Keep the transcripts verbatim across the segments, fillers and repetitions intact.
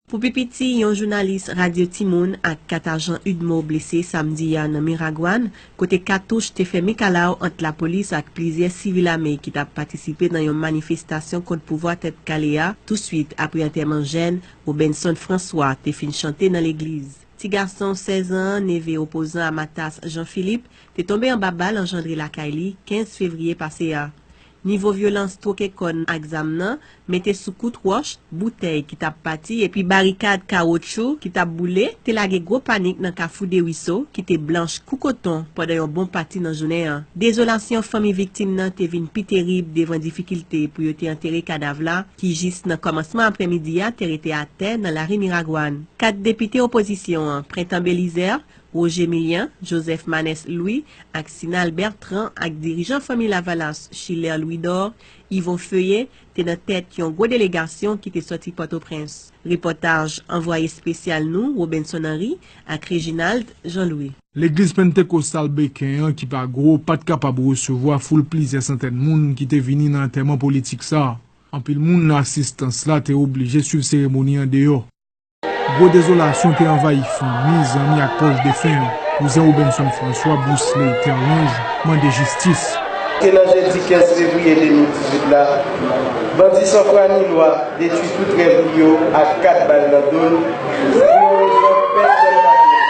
Pou pi piti, yon jounalis Radyo Timoun ak kat ajan UDMO blese samdi a nan Miragwàn, kote katouch te fè mikalaw ant lapolis ak plizyè sivil ame ki t ap patisipe nan yon manifestasyon kont pouvwa Tèt Kale a, touswit apre antèman jèn Robenson François te fin chante nan legliz. Ti gason sèz an an, neve opozan Amatas Jean Philippe, te tonbe anba bal anjandre lakay li kenz fevriye pase a. Nivo vyolans twoke kòn ak zam nan, mete sou kout wòch, boutèy ki t ap pati epi barikad kawotchou ki t ap boule, te lage gwo panik nan Kafou de Wiso, ki te blanch kou koton pandan yon bon pati nan jounen an. Dezolasyon fanmi viktim nan te vin pi terib devan difikilte pou yo te antere kadav la, ki jis nan kòmansman aprèmidi a te rete atè nan lari Miragwàn. Kat depite opozisyon an, Prentan Belizaire, Roger Milian, Joseph Manès Louis ak Sinal Bertrand ak dirijan Fanmi Lavalas Schiller Louidor, Yvon Feuillé, te nan tèt yon gwo delegasyon ki te sòti Pòtoprens. Repòtaj anvwaye espesyal nou, Robenson Henry ak Reginald Jean Louis. Legliz Pentekostal Beken an, ki pa gwo, pa t kapab resevwa foul plizyè santèn moun ki te vini nan antèman politik sa a. Anpil moun nan asistans la te oblije swiv seremoni an deyò. Gwo dezolasyon te anvayi fanmi, zanmi ak pwòch defen an. Kouzen Robenson François, Bousley Terlange, mande jistis. Se nan jedi kenz fevriye de mil dizuit la, bandi sanfwa ni lwa detwi tout rèv li yo ak kat bal nan do l, pou yon rezon pèsonn pa konn.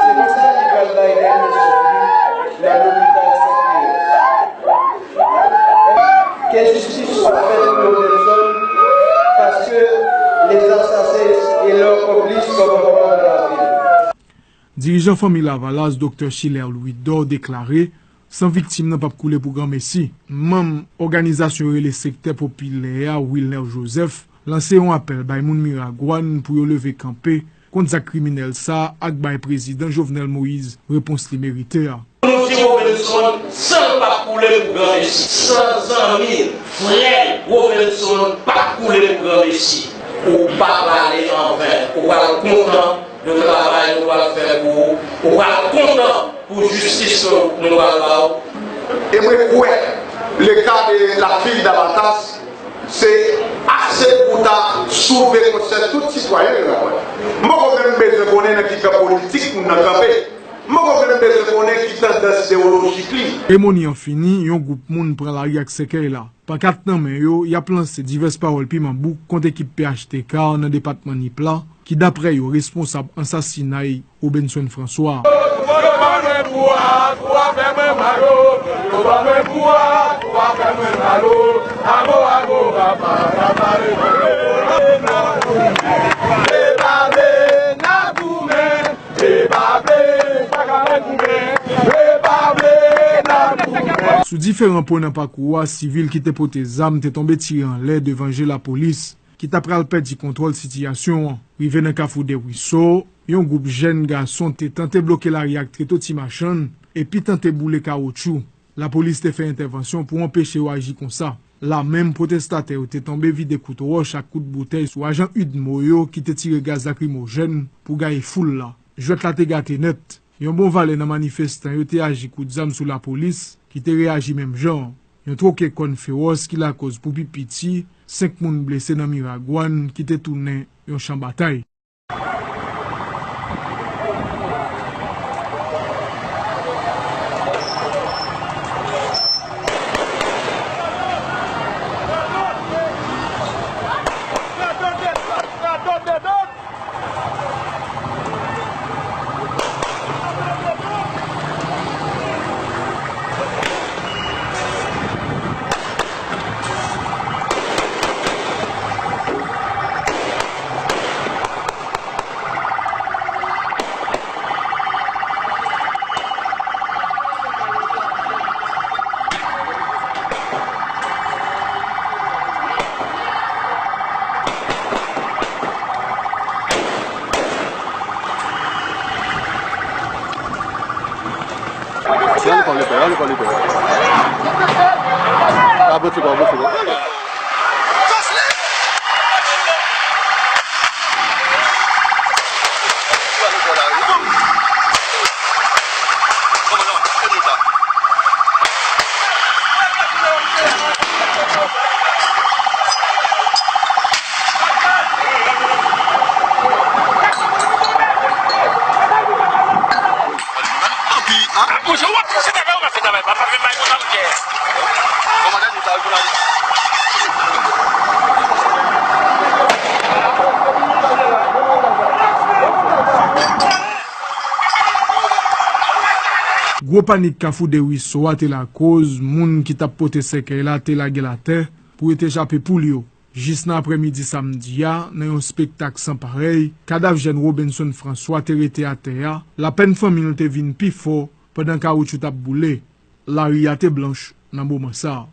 Se konsa li pral bay dènye souf li nan lopital Sent Pè. Ke jistis fèt pou Robenson, paske les assassins et leurs complices sont encore dans la ville. Dirijan Fanmi Lavalas, Doktè Schiller Louidor, deklare, san viktim nan p ap koule pou granmesi. Manm òganizasyon yo rele Sektè Popilè a, Wilner Joseph, lanse yon apèl bay moun Miragwàn pou yo leve kanpe kont zak kriminèl sa a ak bay Prezidan Jovenel Moïse repons li merite a. Nou di Robenson, san l p ap koule pou granmesi. San zanmi, frè, Robenson p ap koule pou granmesi. Ou pa prale an ven. Ou pral kontan de travay nou pral fè pou ou. Ou pral kontan pou jistis ke nou pral ba w. E mwen kwè, le ka de la fille d'Amatas, se ase pou ta souve konsyans tout sitwayen Miragwàn. M poko menm bezwen konnen nan ki kan politik moun nan kanpe. M poko menm bezwen konnen ki tandans idewolojik li. Seremoni an fini, yon gwoup moun pran lari ak sèkèy la. Pankat nan men yo, y ap lanse divès pawòl piman bouk kont ekip P H T K nan depatman Nip la, ki daprè yo responsab ansasinay Robenson François. Sou diferan pwen nan pakou a, sivil ki te pote zam te tonbe tire anlè devan je lapolis, ki ta pral pèdi kontwòl sitiyasyon an. Rive nan Kafou de Wiso, yon gwoup jèn gason te tante bloke lari ak treto ti machann, epi tante boule kawotchou. Lapolis te fè entèvansyon pou anpeche yo aji konsa. La menm, pwotestatè yo te tonbe vide kout wòch ak kout boutèy sou ajan UDMO yo ki te tire gaz lakrimojèn pou gaye foul la. Jwèt la te gate nèt. Yon bon valè nan manifestan yo te aji kout zam sou lapolis, ki te reyaji menm jan an. Yon twoke kòn fewòs ki lakòz pou pi piti senk moun blese nan Miragwàn, ki te tounen yon chan batay. Avanse, avanse. Se travay ou pa fè travay, pa, pa fè may konsa, ou kè. Kòmandan di sa, jounalis. Gwo panik Kafou de Ruisseau a te lakoz moun ki t ap pote sèkèy la te lage l atè pou yo te chape poul yo. Jis nan aprèmidi samdi a, nan yon spektak san parèy, kadav jèn Robenson François te rete atè a, lapèn fanmi l te vin pi fò pandan kawoutchou t ap boule. Lari a te blanch nan moman sa a.